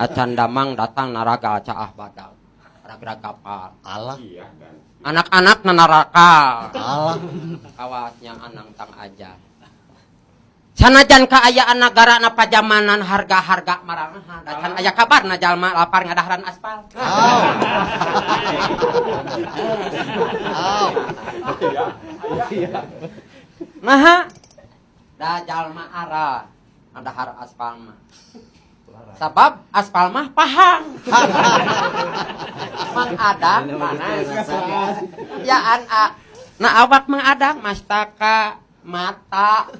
Acan damang datang naraga caah badag. Ragrag kapal. Allah. Anak-anak nanaraka. Allah. Kawasnya anang tang aja. Sanajan kaayaan nagara na pajamanan harga-harga maramahal. Da can aya kabarna jalma lapar ngadaharan aspal. Aw. Aw. Naha? Da jalma ara ngadahar aspal mah. Sabab aspal mah pahang. Mang Adang panas. Ya an a. Na awak Mang Adang mastaka mata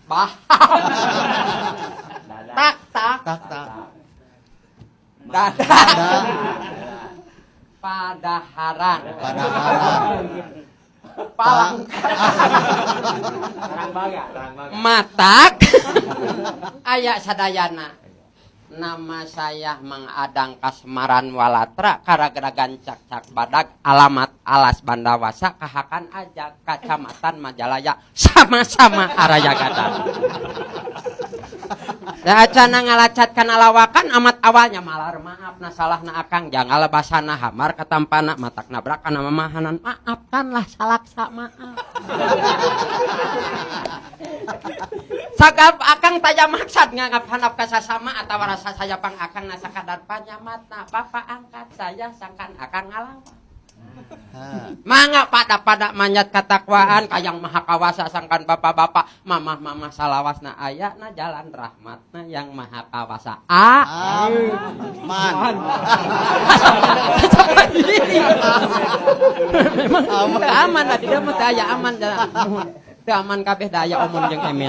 bahang. Tak tak Tak tak. dada Dada. padaharan Padaharan. palang matak aya sadayana. Nama saya Mang Adang Kasmaran Walatra Karagragan Cakcak Badag alamat Alas Bandawasa Kahakan Aja Kacamatan Majalaya sama-sama Araya Gadang. Da acana ngalacat kana lawakan amat awalnya malar maaf na salahna akang jangan lebasana hamar katampana matak nabrak kana mamahanan maafkanlah salaksa maaf. Sagap akang taya maksad nganggap hanap kasasama atawa rasa saya pang akang na sakadar panyamatna bapak angkat saya sangkan akang ngalawan. Mangga pada-pada manjat katakwaan kayang maha kawasa sangkan bapak-bapak mamah-mamah salawasna aya na jalan rahmatna yang maha kawasa. A Aman. Memang aman lah tidak mah teu aya aman teu aman kabeh da aya omun jeung emen.